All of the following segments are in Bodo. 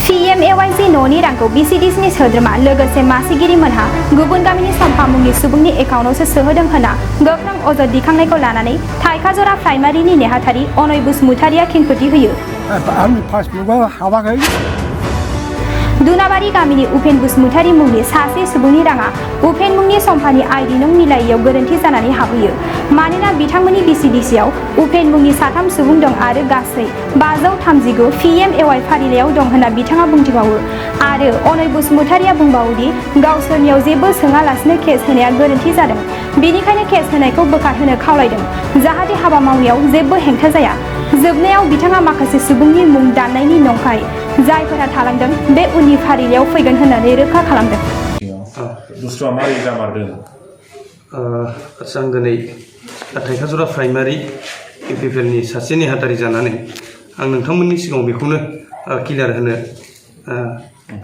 Pmay-G न'नि रांखौ BCDCनि सोद्रोमा लोगोसे मासिगिरि मोनहा गुबुन गामिनि सम्फा मुंनि सुबुंनि एकाउन्टआवसो सोहोदों होनना गोख्रों अजद दिखांनायखौ लानानै थाइखाजरा प्राइमारिनि नेहाथारि अनय बसुमतारिया खेंफोरथि होयो। आंनि पासबुकआव हाबाखै। दुनाबारि गामिनि उपेन बसुमतारि मुंनि सासे सुबुंनि राङा उपेन मुंनि सम्फानि आइडि नं मिलायैयाव गोरोन्थि जानानै हाबहैयो। मानोना बिथांमोननि BCDCआव उपेन मुंनि साथाम सुबुं दं आरो गासै 539 Pmay फारिलाइयाव दं होनना बिथाङा बुंथिबावो। आरो अनय बसुमतारिया बुंबावोदि गावसोरनियाव जेबो सोङालासिनो केस होनाया गोरोन्थि जादों। बेनिखायनो केस होनायखौ बोखारहोनो खावलायदों जाहाथे हाबा मावनायाव जेबो हेंथा जाया। जोबनायाव बिथाङा माखासे सुबुंनि मुं दाननायनि नंखाय जायफोरा थालांदों बे उननि फारिलाइयाव फैगोन होननानै रोखा खालामदों। बुस्थुआ मारै जामारदों? आं दिनै थाइखाजरा प्राइमारि इउपिपिएलनि सासे नेहाथारि जानानै आं नोंथांमोननि सिगाङाव बेखौनो क्लियार होनो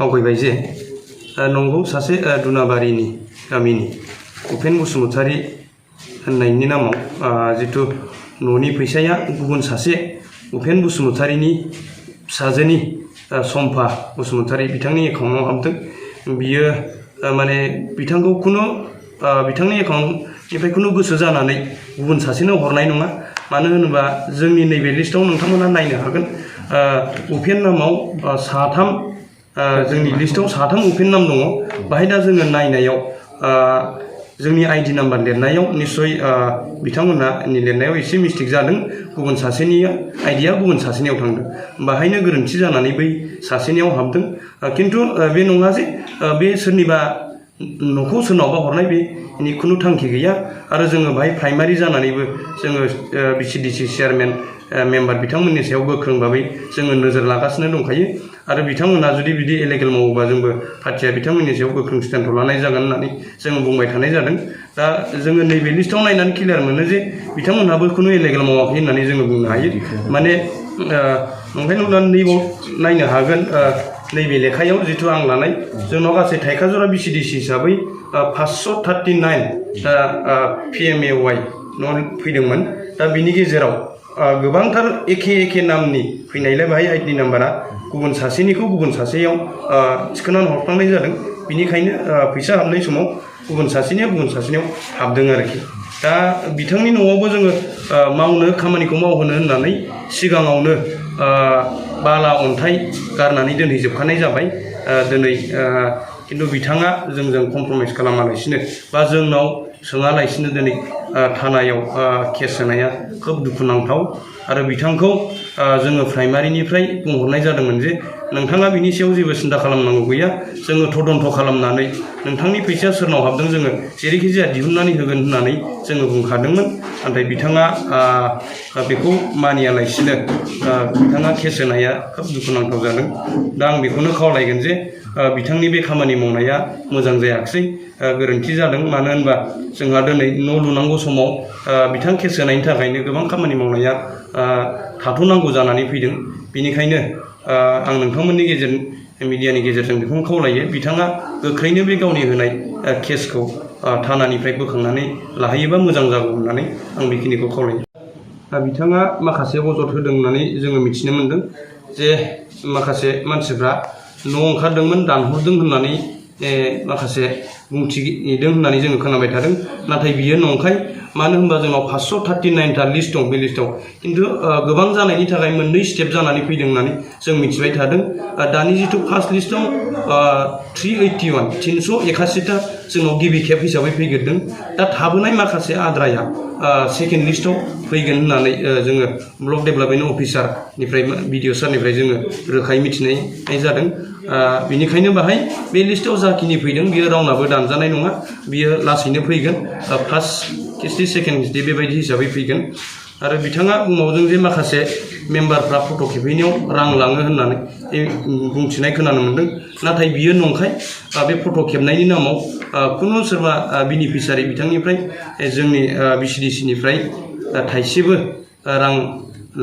आवगायबाय जे नंगौ सासे दुनाबारिनि गामिनि उपेन बसुमतारि होननायनि नामाव जितु न'नि फैसाया गुबुन सासे उपेन बसुमतारिनि फिसाजोनि सम्फा बसुमतारि बिथांनि एकाउन्टआव हाबदों। बियो माने बिथांखौ बिथांनि एकाउन्टनिफ्राय खुनु गोसो जानानै गुबुन सासेनो हरनाय नङा। मानो होनोबा जोंनि नैबे लिस्टआव नोंथांमोना नायनो हागोन उपेन नामाव साथाम जोंनि लिस्टआव साथाम उपेन नाम दङ। बाहाय दा जोङो नायनायाव जोंनि आइडि नाम्बार लिरनायाव निस्सय बिथांमोनहानि लिरनायाव एसे मिस्टेक जादों। गुबुन सासेनि आइडिया गुबुन सासेनियाव थांदों। बाहायनो गोरोन्थि जानानै बै सासेनियाव हाबदों। खिन्थु बे नङा जे बे सोरनिबा न'खौ सोरनावबा हरनाय बेनि खुनु थांखि गैया। आरो जोङो बाहाय प्राइमारि जानानैबो जोङो BCDC चेयारमेन मेम्बार बिथांमोननि सायाव गोख्रों भाबै जोङो नोजोर लागासिनो दंखायो। आरो बिथांमोना जुदि बिदि इलेगेल मावोबा जोंबो पार्टिया बिथांमोननि सायाव गोख्रों स्टेन्डखौ लानाय जागोन होननानै जोङो बुंबाय थानाय जादों। दा जोङो नैबे लिस्टआव नायनानै क्लियार मोनो जे बिथांमोनहाबो खुनु इलेगेल मावाखै होननानै जोङो बुंनो हायो। माने ओंखायनो नैबाव नायनो हागोन नैबे लेखायाव जिथु आं लानाय जोंनाव गासै थाइखाजरा BCDC हिसाबै 539 Pmay फैदोंमोन। दा बिनि गेजेराव गोबांथार एखे नामनि फैनायलाय बाहाय आइडि नाम्बारा गुबुन सासेनिखौ गुबुन सासेयाव थिखोनानै हरफ्लांनाय जादों। बिनिखायनो फैसा हाबनाय समाव गुबुन सासेनिया गुबुन सासेनियाव हाबदों आरोखि। दा बिथांनि न'आवबो जोङो खामानिखौ मावहोनो होननानै सिगाङावनो बाला अन्थाइ गारनानै दोनहैजोबखानाय जाबाय। दिनै खिन्थु बिथाङा जोंजों कमप्रमाइस खालामालासिनो बा जोंनाव सोङालासिनो दिनै थानायाव केस होनाया खोब दुखुनांथाव। आरो बिथांखौ जोङो प्राइमारिनिफ्राय बुंहरनाय जादोंमोन जे नोंथाङा बिनि सायाव जेबो सिन्था खालामनांगौ गैया। जोङो तदन्थ खालामनानै नोंथांनि फैसाया सोरनाव हाबदों जोङो जेरैखि जाया दिहुननानै होगोन होननानै जोङो बुंखादोंमोन। नाथाय बिथाङा बेखौ मानियालासिनो बिथाङा केस होनाया खोब दुखुनांथाव जादों। दा आं बेखौनो खावलायगोन जे बिथांनि बे खामानि मावनाया मोजां जायाखिसै, गोरोन्थि जादों। मानो होनबा जोंहा दिनै न' लुनांगौ समाव बिथां केस होनायनि थाखायनो गोबां खामानि मावनाया थाथ'नांगौ जानानै फैदों। बेनिखायनो आं नोंथांमोननि मिडियानि गेजेरजों बेखौनो खावलायो बिथाङा गोख्रैनो बे गावनि होनाय केसखौ थानानिफ्राय बोखांनानै लाहैयोबा मोजां जागौ होननानै आं बेखिनिखौ खावलायो। बिथाङा माखासे अजद होदों होननानै जोङो मिथिनो मोन्दों जे माखासे मानसिफ्रा न' ओंखारदोंमोन दानहरदों होननानै माखासे बुंथिदों होननानै जोङो खोनाबाय थादों। नाथाय बियो नंखाय। मानो होनबा जोंनाव 539टा लिस्ट दं। बे लिस्टआव खिन्थु गोबां जानायनि थाखाय मोननै स्टेप जानानै फैदों होननानै जों मिथिबाय थादों। दानि जिथु फार्स्ट लिस्टआव 381टा जोंनाव गिबि खेब हिसाबै फैग्रोदों। दा थाबोनाय माखासे आद्राया सेकेन्ड लिस्टआव फैगोन होननानै जोङो ब्लक डेभेलपमेन्ट अफिसारनिफ्राय BDO सारनिफ्राय जोङो रोखायै मिथिनाय जादों। बेनिखायनो बाहाय बे लिस्टआव जाखिनि फैदों बियो रावनाबो दानजानाय नङा। बियो लासैनो फैगोन। फार्स्ट किस्ति सेकेन्ड किस्ति बेबायदि हिसाबै फैगोन। आरो बिथाङा बुंबावदों जे माखासे मेम्बारफ्रा फट' खेबहैनायाव रां लाङो होननानै बुंथिनाय खोनानो मोन्दों। नाथाय बियो नंखाय। बे फट' खेबनायनि नामाव खुनु सोरबा बेनिफिसियारि बिथांनिफ्राय जोंनि BCDCनिफ्राय थाइसेबो रां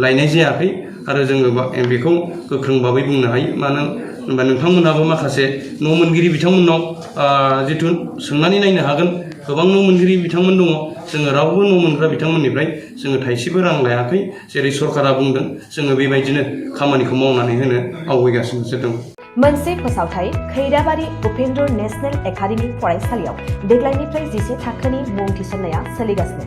लायनाय जायाखै। आरो जोङो बेखौ गोख्रों भाबै बुंनो हायो। मानो होनबा नोंथांमोनहाबो माखासे न' मोनगिरि बिथांमोननाव जिथु सोंनानै नायनो हागोन गोबां न' मोनगिरि बिथांमोन दङ। जोङो रावबो न' मोनग्रा बिथांमोननिफ्राय जोङो थाइसेबो रां लायाखै। जेरै सरकारा बुंदों जोङो बेबायदिनो खामानिखौ मावनानै होनो आवगायगासिनोसो दं। मोनसे फोसावथाय खैराबारि उपेन्द्र नेशनेल एकाडेमि फरायसालियाव देग्लायनिफ्राय 10 थाखोनि मुं थिसननाया सोलिगासिनो।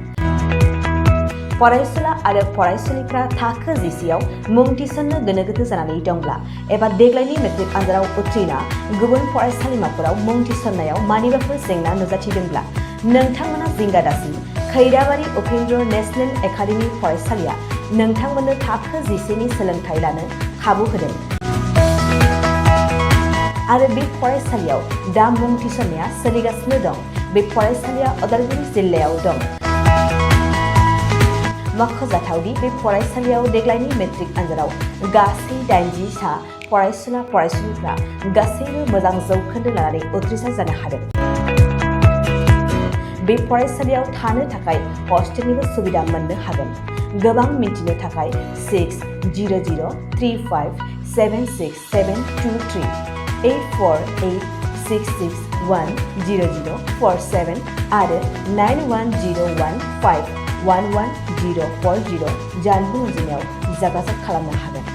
फरायसुला आरो फरायसुलिफ्रा थाखो 10आव मुं थिसननो गोनो गोथो जानानै दंब्ला एबा देग्लायनि मेट्रिक आनजादाव उथ्रिना गुबुन फरायसालिमाफोराव मुं थिसननायाव मानिबाफोर जेंना नुजाथिदोंब्ला नोंथांमोना जिंगा दासि खैराबारि उपेन्द्र नेशनेल एकाडेमि फरायसालिया नोंथांमोननो थाखो 10नि सोलोंथाइ लानो खाबु होदों आरो बे फरायसालियाव दा मुं थिसननाया सोलिगासिनो दं। बे फरायसालिया उदालगुरि जिल्लायाव दं। मख'जाथावदि बे फरायसालियाव देग्लायनि मेट्रिक आनजादाव गासै 80 सा फरायसुला फरायसुलिफ्रा गासैबो मोजां जौखोन्दो लानानै उथ्रिसार जानो हादों। बे फरायसालियाव थानो थाखाय हस्टेलनिबो सुबिदा मोननो हागोन। गोबां मिन्थिनो थाखाय 600035767223 8486610047 आरो 9101511040 जानबुं अनजिमायाव जगाजग खालामनो हागोन।